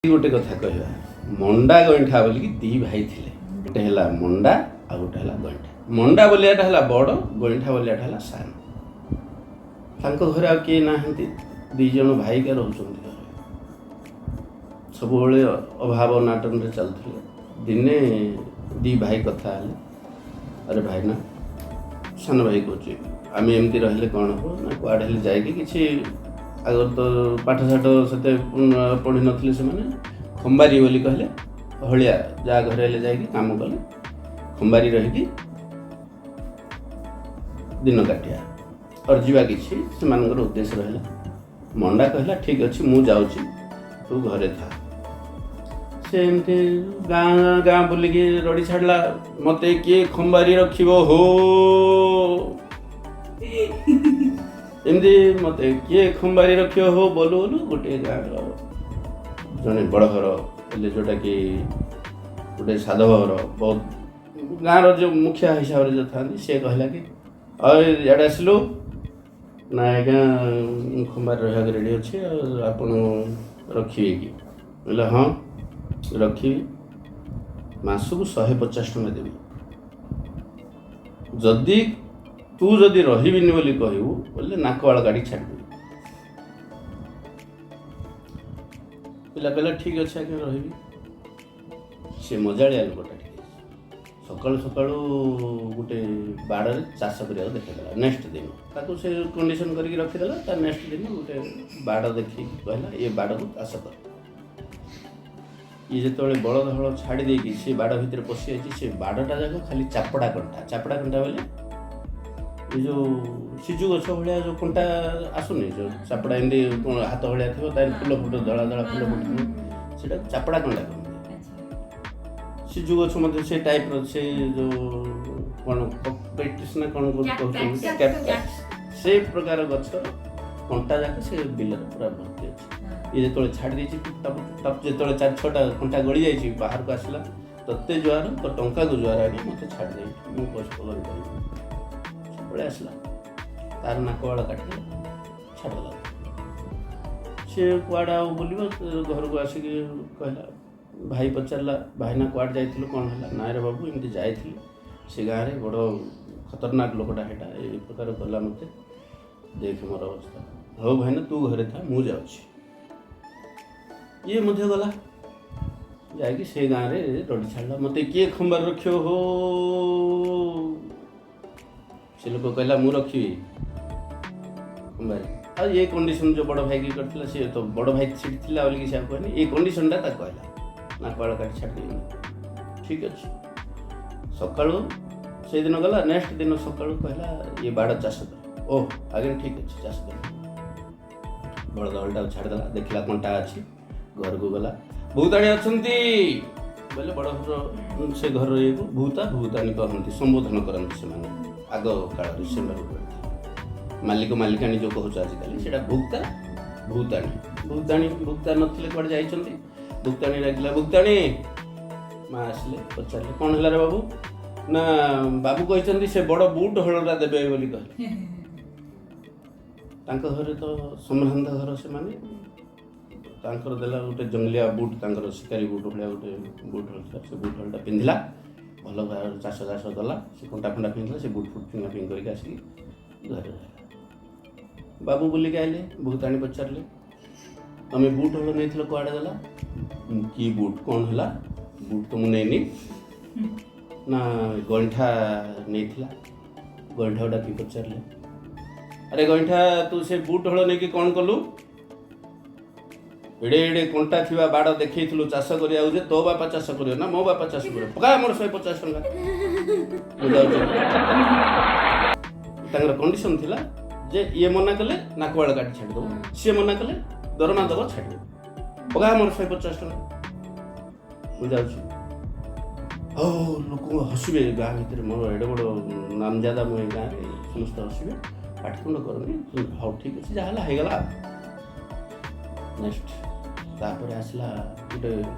ଗୋଟେ କଥା କହିବା, ମଣ୍ଡା ଗଇଁଠା ବୋଲିକି ଦି ଭାଇ ଥିଲେ। ଗୋଟେ ହେଲା ମଣ୍ଡା ଆଉ ଗୋଟେ ହେଲା ଗଇଁଠା। ମଣ୍ଡା ବୋଲିଆଟା ହେଲା ବଡ଼, ଗଇଁଠା ବୋଲିଆଟା ହେଲା ସାନ। ତାଙ୍କ ଘରେ ଆଉ କିଏ ନାହାନ୍ତି, ଦି ଜଣ ଭାଇକା ରହୁଛନ୍ତି ଘରେ। ସବୁବେଳେ ଅଭାବ ଅନାଟନରେ ଚାଲୁଥିଲେ। ଦିନେ ଦି ଭାଇ କଥା ହେଲେ, ଆରେ ଭାଇନା, ସାନ ଭାଇ କହୁଛି, ଆମେ ଏମିତି ରହିଲେ କ'ଣ ହେବ ନା, କୁଆଡ଼େ ହେଲେ ଯାଇକି କିଛି। ଆଗରୁ ତ ପାଠଶାଠ ସେତେ ପଢ଼ିନଥିଲେ ସେମାନେ। ଖମ୍ବାରି ବୋଲି କହିଲେ ହଳିଆ, ଯାହା ଘରେ ହେଲେ ଯାଇକି କାମ କଲେ ଖମ୍ବାରି ରହିକି ଦିନ କାଟିବା, ଅର୍ଜିବା କିଛି, ସେମାନଙ୍କର ଉଦ୍ଦେଶ୍ୟ ରହିଲା। ମଣ୍ଡା କହିଲା, ଠିକ୍ ଅଛି, ମୁଁ ଯାଉଛି, ତୁ ଘରେ ଥା। ସେ ଏମିତି ଗାଁ ଗାଁ ବୁଲିକି ରଡ଼ି ଛାଡ଼ିଲା, ମତେ କିଏ ଖମ୍ବାରି ରଖିବ ହୋ, ଏମିତି ମତେ କିଏ ଖମ୍ବାରି ରଖିବ ହୋ ବୋଲୁ ବୋଲୁ ଗୋଟିଏ ଗାଁର ଜଣେ ବଡ଼ ଘର ହେଲେ, ଯେଉଁଟାକି ଗୋଟେ ସାଧବ ଘର, ବହୁତ ଗାଁର ଯେଉଁ ମୁଖିଆ ହିସାବରେ ଯେଉଁ ଥାନ୍ତି, ସେ କହିଲା କି, ଆଉ ଇଆଡ଼େ ଆସିଲୁ। ନା ଆଜ୍ଞା, ମୁଁ ଖମ୍ବାରି ରହିବାକୁ ରେଡ଼ି ଅଛି, ଆଉ ଆପଣ ରଖିବେ କି? କହିଲେ, ହଁ ରଖିବି, ମାସକୁ 150 ଟଙ୍କା ଦେବି। ଯଦି ତୁ ଯଦି ରହିବିନି ବୋଲି କହିବୁ ବୋଲେ ନାକବାଳ କାଢ଼ି ଛାଡ଼ିଦେବି। ପିଲା କହିଲା, ଠିକ୍ ଅଛି ଆଜ୍ଞା, ରହିବି। ସେ ମଜାଳିଆ ଲୋକଟା ଟିକେ। ସକାଳୁ ସକାଳୁ ଗୋଟେ ବାଡ଼ରେ ଚାଷ କରିବାକୁ ଦେଖେଇଦେଲା। ନେକ୍ସଟ ଦିନ ତାକୁ ସେ କଣ୍ଡିସନ୍ କରିକି ରଖିଦେଲା। ତା ନେକ୍ସଟ ଦିନ ଗୋଟେ ବାଡ଼ ଦେଖିକି କହିଲା, ଏ ବାଡ଼କୁ ଚାଷ କର। ଇଏ ଯେତେବେଳେ ବଳଦ ହଳ ଛାଡ଼ି ଦେଇକି ସେ ବାଡ଼ ଭିତରେ ପଶିଯାଇଛି, ସେ ବାଡ଼ଟା ଯାକ ଖାଲି ଚାପଡ଼ା କଣ୍ଟା। ଚାପଡ଼ା କଣ୍ଟା ବୋଇଲେ ଏ ଯେଉଁ ସିଜୁ ଗଛ ଭଳିଆ ଯେଉଁ କଣ୍ଟା ଆସୁନି, ଯେଉଁ ଚାପଡ଼ା ଏମିତି କ'ଣ ହାତ ଭଳିଆ ଥିବ, ତାର ଫୁଲ ଫୁଟ, ଧଳା ଧଳା ଫୁଲ ଫୁଟୁଥିବ, ସେଇଟା ଚାପଡ଼ା କଣ୍ଟା କହନ୍ତି। ସିଜୁ ଗଛ ମଧ୍ୟ ସେ ଟାଇପ୍ର, ସେ ଯେଉଁ କ'ଣ କପେଟିସ୍ ନା କ'ଣ କହୁଛନ୍ତି, ସେ ପ୍ରକାର ଗଛର କଣ୍ଟା ଯାକ ସେ ବିଲରେ ପୁରା ଭର୍ତ୍ତି ଅଛି। ଇଏ ଯେତେବେଳେ ଛାଡ଼ି ଦେଇଛି, ଟପ୍ ଟପ୍ ଯେତେବେଳେ ଚାରି ଛଅଟା କଣ୍ଟା ଗଳି ଯାଇଛି, ବାହାରକୁ ଆସିଲା, ତତେ ଜୁହାର, ତୋ ଟଙ୍କାକୁ ଜୁହାର ଆଜ୍ଞା, ମୋତେ ଛାଡ଼ି ଦେଇଛି, ମୁଁ କଷ୍ଟ କରିପାରିବି। ସେ ପଳେଇ ଆସିଲା, ତାର ନାକ ବାଳ କାଟିଦେଲା, ଛାଡ଼ିଦେଲା। ସେ କୁଆଡ଼େ ଆଉ ବୁଲିବ? ଘରକୁ ଆସିକି କହିଲା, ଭାଇ ପଚାରିଲା, ଭାଇନା କୁଆଡ଼େ ଯାଇଥିଲୁ, କ'ଣ ହେଲା? ନାଇଁରେ ବାବୁ, ଏମିତି ଯାଇଥିଲି, ସେ ଗାଁରେ ବଡ଼ ଖତରନାକ ଲୋକଟା ସେଇଟା, ଏଇ ପ୍ରକାର କଲା ମୋତେ, ଦେଖ ମୋର ଅବସ୍ଥା। ହଉ ଭାଇନା, ତୁ ଘରେ ଥା, ମୁଁ ଯାଉଛି। ଇଏ ମଧ୍ୟ ଗଲା, ଯାଇକି ସେ ଗାଁରେ ରଡ଼ି ଛାଡ଼ିଲା, ମୋତେ କିଏ ଖମ୍ବାରେ ରଖିବ ହୋ। ସେ ଲୋକ କହିଲା, ମୁଁ ରଖିବି ଖମ୍ବାରେ। ଆଉ ଏ କଣ୍ଡିସନ୍ ଯେଉଁ ବଡ଼ ଭାଇକି କରିଥିଲା, ସିଏ ତ ବଡ଼ ଭାଇ ସେଠି ଥିଲା ବୋଲିକି ସେ ଆଉ କହିନି। ଏ କଣ୍ଡିସନ୍ଟା ତାକୁ କହିଲା, ନାକବାଳ କାଟି ଛାଡ଼ିଦେବି। ଠିକ୍ ଅଛି। ସକାଳୁ ସେଇଦିନ ଗଲା। ନେକ୍ସଟ ଦିନ ସକାଳୁ କହିଲା, ଇଏ ବାଡ଼ ଚାଷ କର। ଓ ଆଜ୍ଞା, ଠିକ୍ ଅଛି, ଚାଷ କର। ବଳଦ ହଳଟାକୁ ଛାଡ଼ିଦେଲା, ଦେଖିଲା କଣ୍ଟା ଅଛି। ଘରକୁ ଗଲା, ଭୂତାଣୀ ଅଛନ୍ତି ବୋଇଲେ ବଡ଼ ଘର, ସେ ଘର ଇଏକୁ ଭୂତା ଭୂତାଣୀ କହନ୍ତି, ସମ୍ବୋଧନ କରନ୍ତି ସେମାନେ। ଆଗ କାଳରେ ସେମାନେ ମାଲିକ ମାଲିକାଣୀ ଯେଉଁ କହୁଛ ଆଜିକାଲି, ସେଇଟା ଭୁକ୍ତା ଭୂତାଣୀ। ଭୂତାଣୀ ଭୁକ୍ତା ନଥିଲେ, କୁଆଡ଼େ ଯାଇଛନ୍ତି। ଭୁକ୍ତାଣୀ ଡାକିଲା, ଭୁକ୍ତାଣୀ ମା ଆସିଲେ, ପଚାରିଲେ, କ'ଣ ହେଲା ରେ ବାବୁ? ନା ବାବୁ କହିଛନ୍ତି ସେ ବଡ଼ ବୁଟ ହଳଟା ଦେବେ ବୋଲି କହିଲେ। ତାଙ୍କ ଘରେ ତ ସମ୍ଭ୍ରାନ୍ତ ଘର ସେମାନେ, ତାଙ୍କର ଦେଲା ଗୋଟେ ଜଙ୍ଗଲିଆ ବୁଟ୍, ତାଙ୍କର ଶିକାରୀ ବୁଟ୍ ଭଳିଆ ଗୋଟେ ବୁଟ୍ ହଳ ଥିଲା। ସେ ବୁଟ୍ ହଳଟା ପିନ୍ଧିଲା, ଭଲ ଭାବରେ ଚାଷ ଚାଷ କଲା। ସେ କଣ୍ଟା ଫଣ୍ଟା ପିନ୍ଧିଲା, ସେ ବୁଟ୍ ଫୁଟ୍ ଫିଙ୍ଗା ଫିଙ୍ଗି କରିକି ଆସିକି ଘରେ ରହିଲା। ବାବୁ ବୁଲିକି ଆଇଲେ, ଭୂତାଣୀ ପଚାରିଲେ, ତମେ ବୁଟ୍ ହଳ ନେଇଥିଲ, କୁଆଡ଼େ ଗଲା? କି ବୁଟ୍, କ'ଣ ହେଲା? ବୁଟ୍ ତ ମୁଁ ନେଇନି। ନା ଗଇଁଠା ନେଇଥିଲା। ଗଇଁଠାକୁ ଡାକି ପଚାରିଲେ, ଆରେ ଗଇଁଠା, ତୁ ସେ ବୁଟ୍ ହଳ ନେଇକି କ'ଣ କଲୁ? ଏଡ଼େ ଏଡ଼େ କଣ୍ଟା ଥିବା ବାଡ଼ ଦେଖେଇଥିଲୁ ଚାଷ କରିବାକୁ ଯେ ତୋ ବାପା ଚାଷ କରିବ ନା ମୋ ବାପା ଚାଷ କରିବ? ପକା ମୋର 150 ଟଙ୍କା, ମୁଁ ଯାଉଛି। ତାଙ୍କର କଣ୍ଡିସନ ଥିଲା ଯେ ଇଏ ମନା କଲେ ନାକବାଳ କାଟି ଛାଡ଼ିଦେବ, ସିଏ ମନା କଲେ ଦରମା ଦେବ ଛାଡ଼ିଦେବ। ପକା ମୋର 150 ଟଙ୍କା, ମୁଁ ଯାଉଛି। ହଉ, ଲୋକ ହସିବେ ଗାଁ ଭିତରେ, ମୋର ଏଡ଼େ ବଡ଼ ନାମଜାଦା ମୁଁ ଏ ଗାଁରେ, ସମସ୍ତେ ହସିବେ, ପାଟିତୁଣ୍ଡ କରନି। ହଉ ଠିକ୍ ଅଛି, ଯାହା ହେଲା ହେଇଗଲା। ନେକ୍ସଟ ତାପରେ ଆସିଲା ଗୋଟେ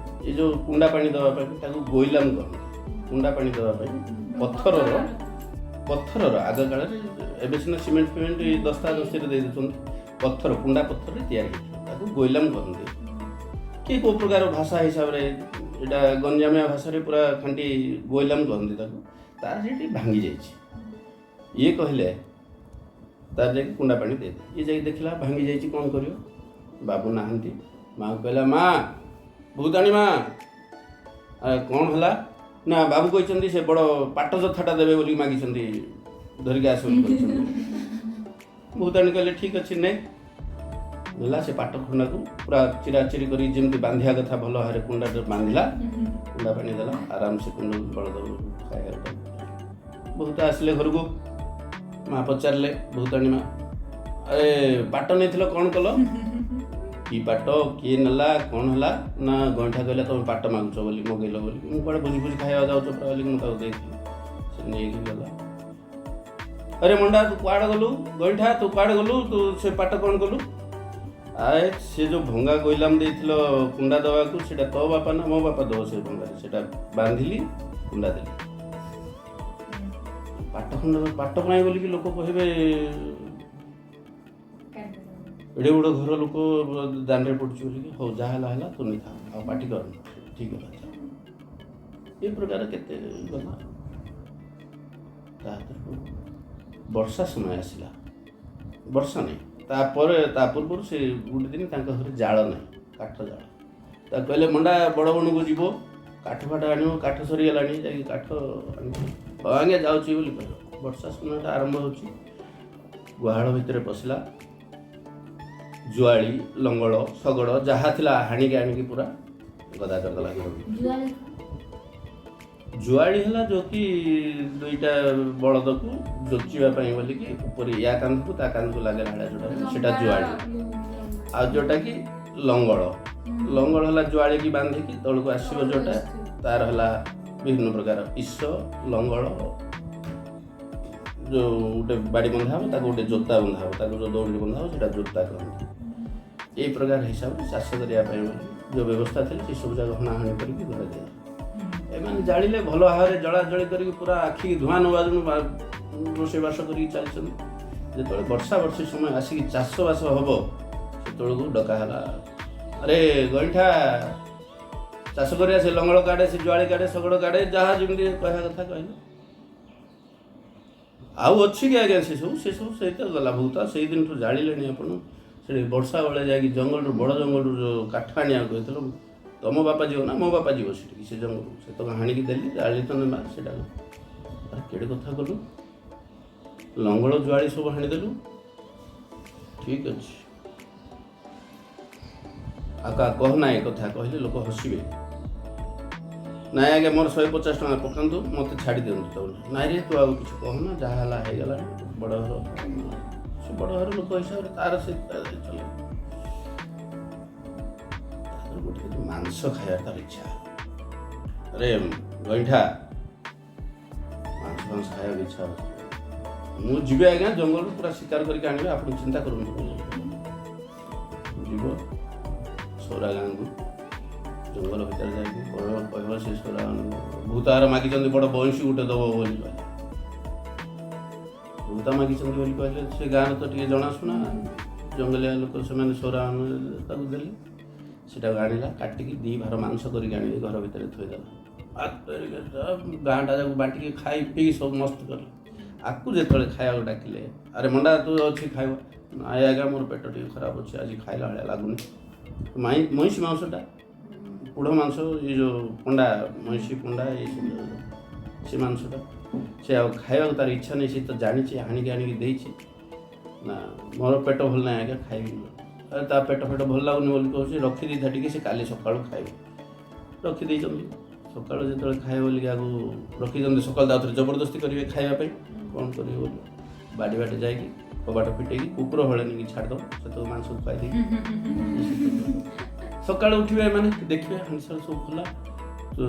ଏ ଯେଉଁ କୁଣ୍ଡା ପାଣି ଦେବା ପାଇଁ, ତାକୁ ଗୋଇଲାମ କହନ୍ତି। କୁଣ୍ଡା ପାଣି ଦେବା ପାଇଁ ପଥରର, ଆଗ କାଳରେ, ଏବେ ସିନା ସିମେଣ୍ଟ ଫିମେଣ୍ଟ ଦସ୍ତା ଦସ୍ତିରେ ଦେଇ ଦେଉଛନ୍ତି, ପଥର କୁଣ୍ଡା ପଥରରେ ତିଆରି ହେଇଥିବ, ତାକୁ ଗୋଇଲାମ କହନ୍ତି। କିଏ କେଉଁ ପ୍ରକାର ଭାଷା ହିସାବରେ, ଏଇଟା ଗଞ୍ଜାମିଆ ଭାଷାରେ ପୁରା ଖାଣ୍ଟି ଗୋଇଲାମ କହନ୍ତି ତାକୁ, ତାର ସେଠି ଭାଙ୍ଗି ଯାଇଛି। ଇଏ କହିଲେ ତାର ଯାଇକି କୁଣ୍ଡା ପାଣି ଦେଇଦେ। ଇଏ ଯାଇକି ଦେଖିଲା ଭାଙ୍ଗି ଯାଇଛି, କ'ଣ କରିବ? ବାବୁ ନାହାନ୍ତି। ମାଆକୁ କହିଲା, ମା, ଭୂତାଣୀ ମା, କ'ଣ ହେଲା? ନା ବାବୁ କହିଛନ୍ତି ସେ ବଡ଼ ପାଟ ଯଥାଟା ଦେବେ ବୋଲି ମାଗିଛନ୍ତି, ଧରିକି ଆସ ବୋଲି କହିଛନ୍ତି। ଭୂତାଣୀ କହିଲେ ଠିକ୍ ଅଛି, ନେ। ନେଲା ସେ ପାଟ ଖଣ୍ଡାକୁ, ପୁରା ଚିରାଚିରି କରି ଯେମିତି ବାନ୍ଧିବା କଥା ଭଲ ଭାବରେ କୁଣ୍ଡାଟା ବାନ୍ଧିଲା, କୁଣ୍ଡା ପାଣି ଦେଲା, ଆରାମସେ କୁଣ୍ଡ ବଳଦ ଖାଇବାକୁ। ବହୁତ ଆସିଲେ ଘରକୁ। ମା ପଚାରିଲେ, ଭୂତାଣୀ ମା, ଆରେ ପାଟ ନେଇଥିଲ କ'ଣ କଲ? କି ପାଟ, କିଏ ନେଲା, କ'ଣ ହେଲା? ନା ଗଇଁଠା କହିଲା ତମେ ପାଟ ମାଗୁଛ ବୋଲି, ମଗେଇଲ ବୋଲି, ମୁଁ କୁଆଡ଼େ ଭୋଜି ଭୋଜି ଖାଇବା ଯାଉଛ ପୁରା ବୋଲି ମୁଁ ତାକୁ ଦେଇଥିଲି, ସେ ନେଇକି ଗଲା। ଆରେ ମଣ୍ଡା, ତୁ କୁଆଡ଼େ ଗଲୁ? ଗଇଁଠା, ତୁ କୁଆଡ଼େ ଗଲୁ? ତୁ ସେ ପାଟ କ'ଣ କଲୁ? ଆଏ ସେ ଯେଉଁ ଭଙ୍ଗା ଗୋଇଲାମ ଦେଇଥିଲ କୁଣ୍ଡା ଦେବାକୁ, ସେଇଟା ତୋ ବାପା ନା ମୋ ବାପା ଦେବ? ସେ ଭଙ୍ଗାରେ ସେଇଟା ବାନ୍ଧିଲି, କୁଣ୍ଡା ଦେଲି। ପାଟ ଖଣ୍ଡ ପାଟ ପାଇଁ ବୋଲିକି ଲୋକ କହିବେ, ଏଡ଼େ ବଡ଼ ଘର ଲୋକ ଦାଣ୍ଡରେ ପଡ଼ୁଛି ବୋଲିକି। ହଉ, ଯାହା ହେଲା ହେଲା, ତୁ ନେଇଥା, ଆଉ ପାଟି କରନି, ଠିକ୍ ହେଲା, ଯା। ଏ ପ୍ରକାର କେତେ ଗଲା। ତାପରେ ବର୍ଷା ସମୟ ଆସିଲା। ବର୍ଷା ନାହିଁ, ତାପରେ ତା ପୂର୍ବରୁ ସେ ଗୋଟେ ଦିନ ତାଙ୍କ ଘରେ ଜାଳ ନାହିଁ, କାଠ ଜାଳ। ତାକୁ କହିଲେ, ମଣ୍ଡା, ବଡ଼ ବଣକୁ ଯିବ, କାଠ ଫାଠ ଆଣିବ, କାଠ ସରିଗଲାଣି, ଯାଇକି କାଠ ଆଣିବ। ହଉ ଆଜ୍ଞା, ଯାଉଛି ବୋଲି କହିବ। ବର୍ଷା ସମୟଟା ଆରମ୍ଭ ହେଉଛି। ଗୁହାଳ ଭିତରେ ପଶିଲା, ଜୁଆଳି, ଲଙ୍ଗଳ, ଶଗଡ଼ ଯାହା ଥିଲା ହାଣିକି ଆଣିକି ପୁରା ଗଦା କରିଦେଲା ଘର ଭିତରେ। ଜୁଆଳି? ଜୁଆଳି ହେଲା ଯୋଉ କି ଦୁଇଟା ବଳଦକୁ ଯୋଚିବା ପାଇଁ ବୋଲିକି ଉପରେ ୟା କାନ୍ଧକୁ ତା କାନ୍ଧକୁ ଲାଗିଲା ଭଳିଆ ଯୋଉଟା, ସେଟା ଜୁଆଳି। ଆଉ ଯୋଉଟା କି ଲଙ୍ଗଳ, ଲଙ୍ଗଳ ହେଲା ଜୁଆଳିକି ବାନ୍ଧିକି ତଳକୁ ଆସିବ ଯୋଉଟା, ତାର ହେଲା ବିଭିନ୍ନ ପ୍ରକାର ଇସ ଲଙ୍ଗଳ, ଯୋଉ ଗୋଟେ ବାଡ଼ି ବନ୍ଧା ହେବ, ତାକୁ ଗୋଟେ ଜୋତା ବନ୍ଧା ହେବ, ତାକୁ ଯୋଉ ଦଉଡ଼ି ବନ୍ଧା ହେବ ସେଇଟା ଜୋତା କହନ୍ତି। ଏଇ ପ୍ରକାର ହିସାବରେ ଚାଷ କରିବା ପାଇଁ ବୋଲି ଯୋଉ ବ୍ୟବସ୍ଥା ଥିଲା, ସେ ସବୁ ଯାକ ହଣାହଣି କରିକି ଘରେ ଦେଲେ। ଏମାନେ ଜାଳିଲେ, ଭଲ ଭାବରେ ଜଳାଜଳି କରିକି ପୁରା ଆଖିକି ଧୂଆଁ ନେବା ରୋଷେଇବାସ କରିକି ଚାଲିଛନ୍ତି। ଯେତେବେଳେ ବର୍ଷା ବର୍ଷି ସମୟ ଆସିକି ଚାଷବାସ ହେବ, ସେତେବେଳକୁ ଡକା ହେଲା, ଆରେ ଗଇଁଠା, ଚାଷ କରିବା, ସେ ଲଙ୍ଗଳ କାଢ଼େ, ସେ ଜୁଆଳି କାଢ଼େ, ଶଗଡ଼ କାଢ଼େ, ଯାହା ଯେମିତି କହିବା କଥା କହିଲେ। ଆଉ ଅଛି କି ଆଜ୍ଞା ସେସବୁ? ସେସବୁ ସେଇତ ଗଲା ଭୂତ। ସେଇ ଦିନଠୁ ଜାଳିଲେଣି ଆପଣ। ସେଠି ବର୍ଷା ବେଳେ ଯାଇକି ଜଙ୍ଗଲରୁ, ବଡ଼ ଜଙ୍ଗଲରୁ ଯେଉଁ କାଠ ଆଣିବାକୁ କହିଥିଲ, ତମ ବାପା ଯିବ ନା ମୋ ବାପା ଯିବ ସେଠିକି ସେ ଜଙ୍ଗଲକୁ? ସେ ତ ହାଣିକି ଦେଲି, ଜାଳି ତ ନେବା ସେଇଟା। ଆରେ କେଡ଼େ କଥା କଲୁ, ଲଙ୍ଗଳ ଜୁଆଳି ସବୁ ହାଣିଦେଲୁ। ଠିକ୍ ଅଛି, ଆଉ କାହା କହ ନା, ଏ କଥା କହିଲେ ଲୋକ ହସିବେ। ନାଇଁ ଆଜ୍ଞା, ମୋର 150 ଟଙ୍କା ପକାନ୍ତୁ, ମୋତେ ଛାଡ଼ି ଦିଅନ୍ତୁ। ତାକୁ ନାଇଁ ରେ, ତୁ ଆଉ କିଛି କହନା, ଯାହା ହେଲା ହେଇଗଲାଣି। ବଡ଼ ଘର, ସେ ବଡ଼ ଘର ଲୋକ ହିସାବରେ ତାର ସେ ଚଲେ। ତାପରେ ଗୋଟେ ଦିନ ମାଂସ ଖାଇବା ତାର ଇଚ୍ଛା। ଆରେ ଗଇଁଠା, ମାଂସ ଫାଂସ ଖାଇବାକୁ ଇଚ୍ଛା ହେଉଛି। ମୁଁ ଯିବି ଆଜ୍ଞା, ଜଙ୍ଗଲରୁ ପୁରା ଶିକାର କରିକି ଆଣିବି, ଆପଣ ଚିନ୍ତା କରନ୍ତୁ। ଯିବ ସୌରା ଗାଁକୁ, ଜଙ୍ଗଲ ଭିତରେ ଯାଇକି କହିବ, କହିବ ସେ ସୌରା ଭୂତାର ମାଗିଛନ୍ତି, ବଡ଼ ବଇଁଶୀ ଗୋଟେ ଦବ ବୋଲି କହିଲେ। ଭୂତା ମାଗିଛନ୍ତି ବୋଲି କହିଲେ। ସେ ଗାଁରେ ତ ଟିକେ ଜଣାଶୁଣା ଜଙ୍ଗଲିଆ ଲୋକ ସେମାନେ, ସୌରା ତାକୁ ଦେଲେ। ସେଟାକୁ ଆଣିଲା, କାଟିକି ଦୁଇ ଭାର ମାଂସ କରିକି ଆଣିକି ଘର ଭିତରେ ଥୋଇଦେଲା। ଗାଁଟା ଯାକୁ ବାଣ୍ଟିକି ଖାଇ ପିଇ ସବୁ ମସ୍ତ କଲେ। ଆକୁ ଯେତେବେଳେ ଖାଇବାକୁ ଡାକିଲେ, ଆରେ ମଣ୍ଡା, ତୁ ଅଛି ଖାଇବ? ନାଇଁ ଆଜ୍ଞା, ମୋର ପେଟ ଟିକେ ଖରାପ ଅଛି, ଆଜି ଖାଇଲା ଭଳିଆ ଲାଗୁନି। ମଇଁଷି ମାଂସଟା, ପୋଢ଼ ମାଂସ, ଏ ଯେଉଁ ପଣ୍ଡା, ମଇଁଷି ପଣ୍ଡା, ଏସବୁ ସେ ମାଂସଟା ସେ ଆଉ ଖାଇବାକୁ ତାର ଇଚ୍ଛା ନାହିଁ। ସେ ତ ଜାଣିଛି ହାଣିକି ଆଣିକି ଦେଇଛି। ନା, ମୋର ପେଟ ଭଲ ନାହିଁ ଆଜ୍ଞା, ଖାଇବିନି। ଆରେ ତା ପେଟ ଫେଟ ଭଲ ଲାଗୁନି ବୋଲି କହୁଛି, ରଖିଦେଇଥା ଟିକେ, ସେ କାଲି ସକାଳୁ ଖାଇବ। ରଖିଦେଇଛନ୍ତି। ସକାଳୁ ଯେତେବେଳେ ଖାଇବ ବୋଲିକି ଆକୁ ରଖିଛନ୍ତି, ସକାଳୁ ତା ଥରେ ଜବରଦସ୍ତି କରିବେ ଖାଇବା ପାଇଁ। କ'ଣ କରିବେ ବୋଲି ବାଡ଼ି ବାଟେ ଯାଇକି କବାଟ ଫିଟେଇକି କୁକୁର ଭଳି ନେଇକି ଛାଡ଼ିଦେବ, ସେତକ ମାଂସକୁ ଖାଇଦେଇକି। ସକାଳୁ ଉଠିବେ ଏମାନେ, ଦେଖିବେ ହାଣ୍ଡିଶାଳ ସବୁ ଖୋଲା, ତ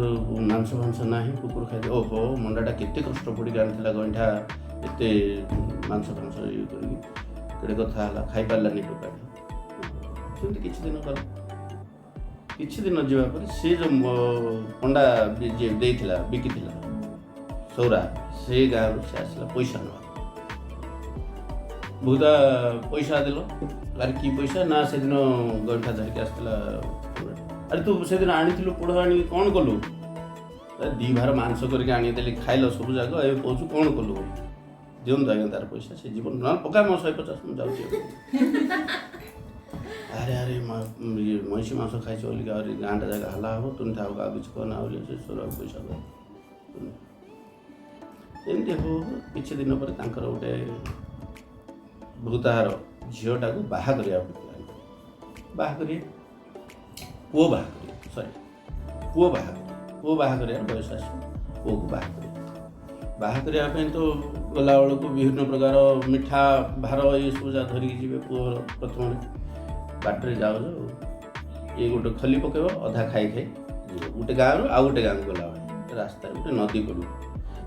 ମାଂସ ଫାଂସ ନାହିଁ, କୁକୁର ଖାଇଦିଏ। ଓହୋ, ମଣ୍ଡାଟା କେତେ କଷ୍ଟ ପଡ଼ିକି ଆଣିଥିଲା ଗଇଁଠା, ଏତେ ମାଂସ ଫାଂସ ଇଏ କରିକି, କେଡ଼େ କଥା ହେଲା, ଖାଇପାରିଲାନି ଟୋକାଟା। ସେମିତି କିଛି ଦିନ ଗଲା। କିଛି ଦିନ ଯିବା ପରେ ସେ ଯେଉଁ ପଣ୍ଡା ଯିଏ ଦେଇଥିଲା, ବିକିଥିଲା ସୌରା, ସେ ଗାଁରୁ ସେ ଆସିଲା ପଇସା ନେବା। ଭୂତା, ପଇସା ଦେଲ। ଆରେ କି ପଇସା? ନା, ସେଦିନ ଗଇଁଠା ଧରିକି ଆସିଥିଲା। ଆରେ ତୁ ସେଦିନ ଆଣିଥିଲୁ ପୋଢ଼ ଆଣିକି କ'ଣ କଲୁ? ଦି ଭାର ମାଂସ କରିକି ଆଣିଦେଲି, ଖାଇଲ ସବୁ ଯାକ, ଏବେ କହୁଛୁ କ'ଣ କଲୁ ବୋଲି। ଦିଅନ୍ତୁ ଆଜ୍ଞା ତାର ପଇସା, ସେ ଜୀବନ ନହେଲେ ପକା ମୋ 150, ମୁଁ ଯାଉଛି। ଆରେ ଆରେ ଇଏ ମଇଁଷି ମାଂସ ଖାଇଛ ବୋଲିକି ଆହୁରି ଗାଁଟା ଯାକ ହାଲା ହେବ, ତୁନି ଥାଉ, ଆଉ କିଛି କହନା ବୋଲି ସେ ସୋର ପଇସା ଦେବ। ଏମିତି ହଉ ହଉ କିଛି ଦିନ ପରେ ତାଙ୍କର ଗୋଟେ ଭୂତାହାର ଝିଅଟାକୁ ବାହା କରିବାକୁ ପ୍ଲାନ୍, ବାହା କରିବେ, ପୁଅ ବାହା କରିବେ, ସରି ପୁଅ ବାହା କରିବେ। ପୁଅ ବାହା କରିବାର ବୟସ ଆସିବ, ପୁଅକୁ ବାହା କରିବେ। ବାହା କରିବା ପାଇଁ ତ ଗଲାବେଳକୁ ବିଭିନ୍ନ ପ୍ରକାର ମିଠା ଭାର ଏସବୁ ଯାହା ଧରିକି ଯିବେ ପୁଅର। ପ୍ରଥମରେ ବାଟରେ ଯାଉ ଯାଉ ଇଏ ଗୋଟେ ଖଲି ପକାଇବ, ଅଧା ଖାଇ ଖାଇ ଯିବ। ଗୋଟେ ଗାଁରୁ ଆଉ ଗୋଟେ ଗାଁକୁ ଗଲାବେଳେ ରାସ୍ତାରେ ଗୋଟେ ନଦୀ ପଡ଼ିବ।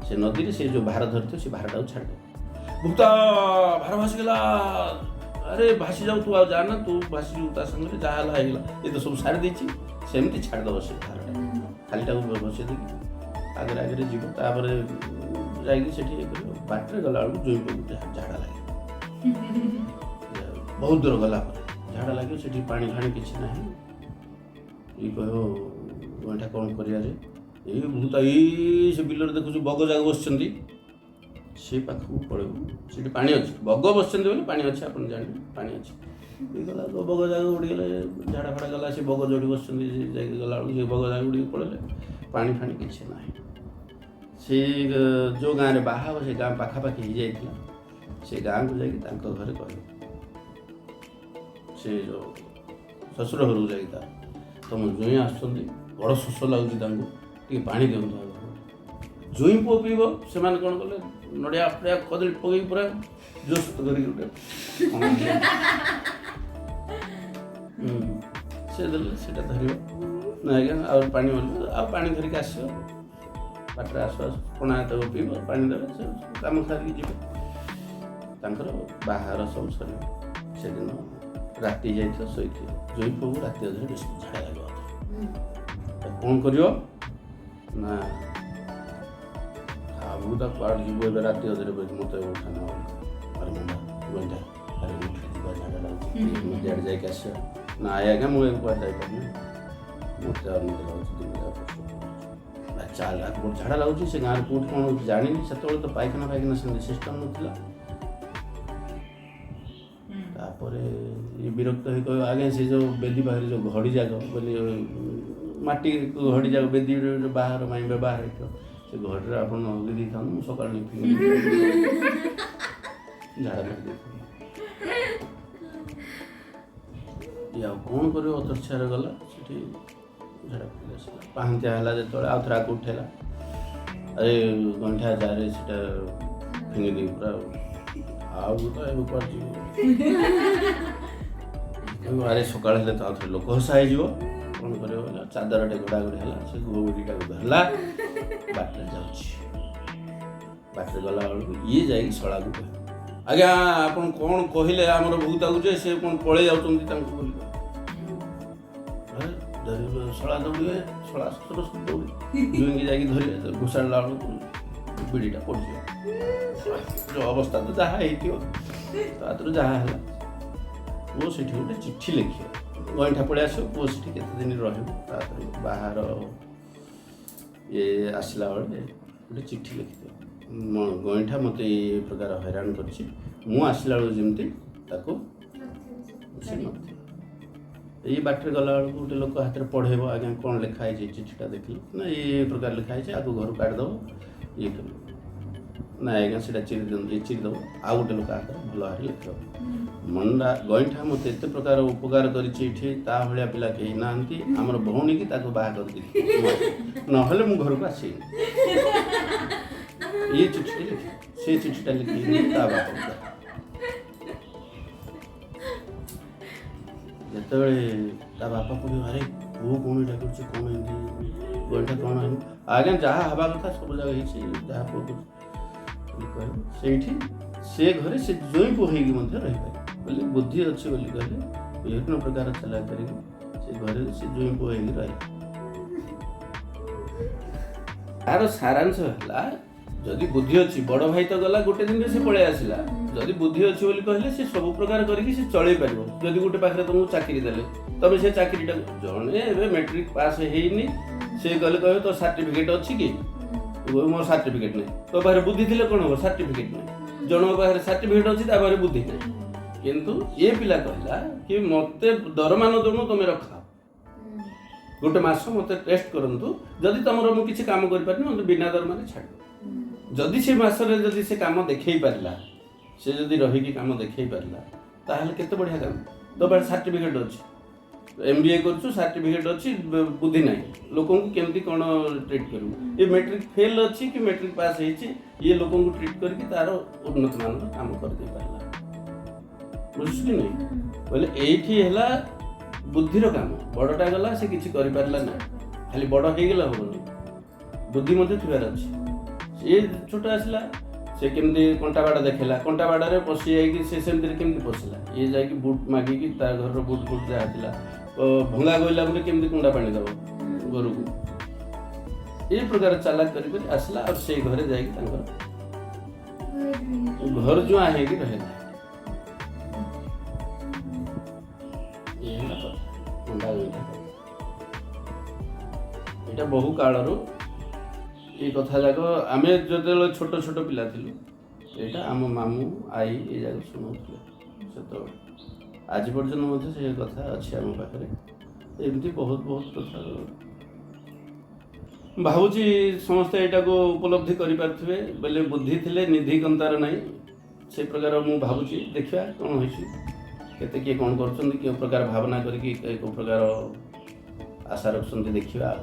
ସେ ନଦୀରେ ସେ ଯେଉଁ ଭାର ଧରିଥିବ ସେ ଭାରଟାକୁ ଛାଡ଼ିଦେବ। ଭୂତା ଭାର ଭାସିଗଲା, ଆରେ ଭାସି ଯାଉ, ତୁ ଆଉ ଯାନା, ତୁ ଭାସିଯିବୁ ତା ସାଙ୍ଗରେ, ଯାହା ହେଲା ହେଇଗଲା, ଏ ତ ସବୁ ସାରି ଦେଇଛି। ସେମିତି ଛାଡ଼ିଦେବ ସେ ଭାରଟା, ଖାଲିଟାକୁ ଭସେଇ ଦେଇକି ଆଗରେ ଆଗରେ ଯିବ। ତାପରେ ଯାଇକି ସେଠି ଇଏ କରିବ। ବାଟରେ ଗଲାବେଳକୁ ଜୋଇଁ ପୁଅକୁ ଝାଡ଼ା ଲାଗିବ। ବହୁତ ଦୂର ଗଲା ପରେ ଝାଡ଼ା ଲାଗିବ। ସେଠି ପାଣି ଫାଣି କିଛି ନାହିଁ। ଇଏ କହିବ ଗଇଁଠା କ'ଣ କରିବା ରେ? ଏଇ ଭୂତ ଏଇ ସେ ବିଲରେ ଦେଖୁଛୁ ବଗ ଯାକ ବସିଛନ୍ତି, ସେ ପାଖକୁ ପଳେଇବୁ, ସେଠି ପାଣି ଅଛି। ବଗ ବସିଛନ୍ତି ବୋଲି ପାଣି ଅଛି, ଆପଣ ଜାଣିବେ ପାଣି ଅଛି। ଇଏ ଗଲା, ବଗ ଯାକ ଉଡ଼ିଗଲେ, ଝାଡ଼ା ଫାଡ଼ା ଗଲା, ସେ ବଗ ଯୋଉଠି ବସିଛନ୍ତି ସେ ଯାଇକି ଗଲାବେଳକୁ ସେ ବଗ ଯାକ ଉଡ଼ିକି ପଳେଇଲେ, ପାଣି ଫାଣି କିଛି ନାହିଁ। ସେ ଯେଉଁ ଗାଁରେ ବାହା ହେବ ସେ ଗାଁ ପାଖାପାଖି ହେଇଯାଇଥିଲା। ସେ ଗାଁକୁ ଯାଇକି ତାଙ୍କ ଘରେ କହିବ, ସେ ଯେଉଁ ଶ୍ୱଶୁର ଘରକୁ ଯାଇକି ତାର ତମ ଜୋଇଁ ଆସୁଛନ୍ତି, ବଡ଼ ଶୋଷ ଲାଗୁଛି ତାଙ୍କୁ, ଟିକେ ପାଣି ଦିଅନ୍ତୁ। ଆଗ ଜୋଇଁ ପୁଅ ପିଇବ। ସେମାନେ କ'ଣ କଲେ, ନଡ଼ିଆ ଫଡ଼ିଆ କଦଳୀ ପକେଇକି ପୁରା ଜୁସ୍ କରିକି ଗୋଟେ ସେ ଦେଲେ, ସେଇଟା ଧରିବ ନା ଆଜ୍ଞା ଆଉ ପାଣି ବୋଲି, ଆଉ ପାଣି ଧରିକି ଆସିବ। ବାଟରେ ଆସୁ ଆସୁ ପଣା ତାକୁ ପିଇବ, ପାଣି ଦେବେ, ସେ କାମ ସାରିକି ଯିବେ। ତାଙ୍କର ବାହାଘର ସବୁ ସରିବ। ସେଦିନ ରାତି ଯାଇଥିବ, ଶୋଇଥିବ, ଜୋଇଁ ପୁଅକୁ ରାତି ଅଧରେ ବେଶୀ ଝାଡ଼ା ଲାଗିବ। କ'ଣ କରିବ ନା, ଆଉ ତା କୁଆଡ଼େ ଯିବୁ ଏବେ ରାତି ଅଧରେ, ମୋତେ ଉଠାନା। ଆରେ ମୁଣ୍ଡା ଗଇଁଠା, ଆରେ ଉଠି ଯିବା, ଝାଡ଼ା ଲାଗୁଛି, ନଦୀ ଆଡ଼େ ଯାଇକି ଆସିବା। ନା ଆଜ୍ଞା ମୁଁ ଏବେ କୁଆଡ଼େ ଯାଇପାରୁନି, ମୋତେ ଆଉ ନିଦ ଲାଗୁଛି, ଦିନ ଯାକ ଚାଲ, ଝାଡ଼ା ଲାଗୁଛି। ସେ ଗାଁରେ କେଉଁଠି କ'ଣ ହେଉଛି ଜାଣିନି। ସେତେବେଳେ ତ ପାଇଖାନା ଫାଇଖାନା ସେମିତି ସିଷ୍ଟମ୍ ନଥିଲା। ତାପରେ ଇଏ ବିରକ୍ତ ହେଇ କହିବ, ଆଜ୍ଞା ସେ ଯେଉଁ ବେଦି ପାଖରେ ଯେଉଁ ଘଡ଼ି ଯାକ ବୋଲି, ମାଟି ଘଡ଼ି ଯାକ ବେଦିରେ ଯେଉଁ ବାହାଘର ପାଇଁ ବ୍ୟବହାର ହେଇଥିବ, ସେ ଘଡ଼ିରେ ଆପଣ ହଗି ଦେଇଥାନ୍ତୁ, ମୁଁ ସକାଳୁ ନେଇ ଫିଙ୍ଗି ଝାଡ଼ା ଫାଡ଼ି ଦେଇଥାନ୍ତି। ଇଏ ଆଉ କ'ଣ କରିବ, ଅତର୍ଚ୍ଛାରେ ଗଲା, ସେଠି ଝାଡ଼ା ଫାଡ଼ି ଆସିଲା। ପାହାନ୍ତିଆ ହେଲା ଯେତେବେଳେ ଆଉ ଥରେ ଆକୁ ଉଠେଇଲା, ଆରେ ଗଇଁଠା ଯାରେ ସେଟା ଫିଙ୍ଗି ଦେଇ ପୁରା, ଆଉ ତ ଏବେ କୁଆଡ଼େ ଯିବ? ଆରେ ସକାଳ ହେଲେ ତ ଆଉ ଥରେ ଲୋକ ହସା ହେଇଯିବ, କ'ଣ କରିବ ବୋଇଲେ ଚାଦରଟେ ଘୋଡ଼ାଘୋଡ଼ି ହେଲା, ସେ ଘୋଡ଼ିଟାକୁ ଧରିଲା, ବାଟରେ ଯାଉଛି। ବାଟରେ ଗଲାବେଳକୁ ଇଏ ଯାଇକି ଶଳାକୁ କହିବ, ଆଜ୍ଞା ଆପଣ କ'ଣ କହିଲେ ଆମର ଭୂତାକୁ ଯେ ସେ କ'ଣ ପଳେଇ ଯାଉଛନ୍ତି ତାଙ୍କୁ ବୋଲି। ଧରିବେ, ଶଳା ଦୌଡ଼ିବେ, ଶଳା ଶ୍ୱଶୁର ସବୁ ଦୌଡ଼ିବେ, ଜୁଇଁକି ଯାଇକି ଧରିବେ, ଘୋଷାଡ଼ିଲା ବେଳକୁ ବିଡ଼ିଟା ପଡ଼ିଯିବ। ଯେଉଁ ଅବସ୍ଥା ତ ଯାହା ହେଇଥିବ, ତାଥିରୁ ଯାହା ହେଲା, ପୁଅ ସେଠି ଗୋଟେ ଚିଠି ଲେଖିବ। ଗଇଁଠା ପଳେଇ ଆସିବ, ପୁଅ ସେଠି କେତେ ଦିନ ରହିବ। ତାପରେ ବାହାର ଇଏ ଆସିଲା ବେଳେ ଗୋଟେ ଚିଠି ଲେଖିଥିବ, ଗଇଁଠା ମୋତେ ଏ ପ୍ରକାର ହଇରାଣ କରିଛି, ମୁଁ ଆସିଲା ବେଳକୁ ଯେମିତି ତାକୁ ସେ ନଥିବ। ଏଇ ବାଟରେ ଗଲାବେଳକୁ ଗୋଟେ ଲୋକ ହାତରେ ପଢ଼େଇବ, ଆଜ୍ଞା କ'ଣ ଲେଖା ହେଇଛି ଚିଠିଟା ଦେଖିଲି ନା, ଏଇ ପ୍ରକାର ଲେଖା ହେଇଛି, ଆକୁ ଘରୁ କାଢ଼ିଦେବ, ଇଏ କରିବ ନା ଆଜ୍ଞା ସେଇଟା ଚିରି ଦିଅନ୍ତୁ। ଇଏ ଚିରିଦେବ, ଆଉ ଗୋଟେ ଲୋକ ହାତରେ ଭଲ ଭାବରେ ଲେଖିଦେବ, ମଣ୍ଡା ଗଇଁଠା ମୋତେ ଏତେ ପ୍ରକାର ଉପକାର କରିଛି ଏଠି, ତା ଭଳିଆ ପିଲା କେହି ନାହାନ୍ତି, ଆମର ଭଉଣୀକି ତାକୁ ବାହା କରିଦେଲି, ନହେଲେ ମୁଁ ଘରକୁ ଆସିବିନି। ଇଏ ଚିଠିଟି ଲେଖିବ, ସେ ଚିଠିଟା ଲେଖିକି ତା ବାପାକୁ ଦେବ। ଯେତେବେଳେ ତା ବାପା ପଢ଼ିବ, ଆରେ ପୁଅ କ'ଣ ଏଇଟା କରୁଛି, କ'ଣ ଏମିତି ଗଇଁଠା କ'ଣ ହେଇନି? ଆଜ୍ଞା ଯାହା ହେବା କଥା ସବୁ ଜାଗା ହେଇଛି, ଯାହା ପୁଅ କରୁଛି ବୋଲି କହିବ। ସେଇଠି ସେ ଘରେ ସେ ଜୋଇଁ ପୁଅ ହେଇକି ମଧ୍ୟ ରହିପାରିବ ବୋଲି ବୁଦ୍ଧି ଅଛି ବୋଲି କହିଲେ, ବିଭିନ୍ନ ପ୍ରକାର ଚାଲାକ କରିକି ସେ ଘରେ ସେ ଜୋଇଁ ପୁଅ ହେଇକି ରହିଲା। ତାର ସାରାଂଶ ହେଲା, ଯଦି ବୁଦ୍ଧି ଅଛି, ବଡ଼ ଭାଇ ତ ଗଲା ଗୋଟେ ଦିନରେ ସେ ପଳେଇ ଆସିଲା। ଯଦି ବୁଦ୍ଧି ଅଛି ବୋଲି କହିଲେ ସେ ସବୁ ପ୍ରକାର କରିକି ସେ ଚଳେଇ ପାରିବ। ଯଦି ଗୋଟେ ପାଖରେ ତମକୁ ଚାକିରି ଦେଲେ, ତମେ ସେ ଚାକିରିଟାକୁ, ଜଣେ ଏବେ ମେଟ୍ରିକ ପାସ୍ ହେଇନି, ସେ ଗଲେ କହିବେ, ତୋ ସାର୍ଟିଫିକେଟ୍ ଅଛି କି? କହିବ, ମୋର ସାର୍ଟିଫିକେଟ୍ ନାହିଁ। ତୋ ପାଖରେ ବୁଦ୍ଧି ଥିଲେ କ'ଣ ହବ? ସାର୍ଟିଫିକେଟ୍ ନାହିଁ। ଜଣଙ୍କ ପାଖରେ ସାର୍ଟିଫିକେଟ୍ ଅଛି, ତା ପାଖରେ ବୁଦ୍ଧି ନାହିଁ। କିନ୍ତୁ ଏ ପିଲା କହିଲା କି ମୋତେ ଦରମା ନ ଦେଉନୁ, ତମେ ରଖ, ଗୋଟେ ମାସ ମୋତେ ଟେଷ୍ଟ କରନ୍ତୁ। ଯଦି ତମର ମୁଁ କିଛି କାମ କରିପାରିନି, ମୋତେ ବିନା ଦରମାରେ ଛାଡ଼ିବ। ଯଦି ସେ ମାସରେ ଯଦି ସେ କାମ ଦେଖେଇ ପାରିଲା, ସେ ଯଦି ରହିକି କାମ ଦେଖେଇ ପାରିଲା, ତାହେଲେ କେତେ ବଢ଼ିଆ କାମ। ତୋ ପାଖରେ ସାର୍ଟିଫିକେଟ୍ ଅଛି, ଏମବିଏ କରୁଛୁ, ସାର୍ଟିଫିକେଟ୍ ଅଛି, ବୁଦ୍ଧି ନାହିଁ, ଲୋକଙ୍କୁ କେମିତି କ'ଣ ଟ୍ରିଟ୍ କରିବୁ। ଏ ମେଟ୍ରିକ୍ ଫେଲ୍ ଅଛି କି ମେଟ୍ରିକ୍ ପାସ୍ ହେଇଛି, ଇଏ ଲୋକଙ୍କୁ ଟ୍ରିଟ୍ କରିକି ତାର ଉନ୍ନତମାନର କାମ କରିଦେଇ ପାରିଲା। ବୁଝୁଛୁ କି ନାହିଁ? ବୋଇଲେ ଏଇଠି ହେଲା ବୁଦ୍ଧିର କାମ। ବଡ଼ଟା ଗଲା, ସେ କିଛି କରିପାରିଲା ନା। ଖାଲି ବଡ଼ ହେଇଗଲା ହବନି, ବୁଦ୍ଧି ମଧ୍ୟ ଥିବାର ଅଛି। ସିଏ ଛୋଟ ଆସିଲା, ସେ କେମିତି କଣ୍ଟା ବାଡ଼ ଦେଖେଇଲା। କଣ୍ଟା ବାଡ଼ରେ ପଶି ଯାଇକି ସେ ସେମିତିରେ କେମିତି ପଶିଲା? ଇଏ ଯାଇକି ବୁଟ୍ ମାଗିକି, ତା ଘରର ବୁଟ୍ ଫୁଟ୍ ଯାହା ଥିଲା, ଭଙ୍ଗା ଗଇଲା ବୋଲି କେମିତି କୁଣ୍ଡା ପାଣି ଦେବ ଗୋରୁକୁ, ଏଇ ପ୍ରକାର ଚାଲାକ କରି କରି ଆସିଲା ଆଉ ସେଇ ଘରେ ଯାଇକି ତାଙ୍କର ଘର ଜୁଆଁ ହେଇକି ରହିଲା। ଇଏ ହେଲା କଥା ହୁଣ୍ଡା ଗଇଁଠା କଥା। ଏଇଟା ବହୁ କାଳରୁ ଏଇ କଥା ଯାକ ଆମେ ଯେତେବେଳେ ଛୋଟ ଛୋଟ ପିଲା ଥିଲୁ, ଏଇଟା ଆମ ମାମୁଁ, ଆଈ ଏ ଯାକ ଶୁଣାଉଥିଲେ ସେତେବେଳେ। ଆଜି ପର୍ଯ୍ୟନ୍ତ ମଧ୍ୟ ସେ କଥା ଅଛି ଆମ ପାଖରେ। ଏମିତି ବହୁତ ବହୁତ କଥା। ଭାବୁଛି ସମସ୍ତେ ଏଇଟାକୁ ଉପଲବ୍ଧି କରିପାରୁଥିବେ। ବୋଇଲେ ବୁଦ୍ଧି ଥିଲେ ନିଧି କନ୍ତାର ନାହିଁ, ସେ ପ୍ରକାର ମୁଁ ଭାବୁଛି। ଦେଖିବା କ'ଣ ହେଇଛି, କେତେ କିଏ କ'ଣ କରୁଛନ୍ତି, କେଉଁ ପ୍ରକାର ଭାବନା କରିକି କେଉଁ ପ୍ରକାର ଆଶା ରଖୁଛନ୍ତି, ଦେଖିବା ଆଉ।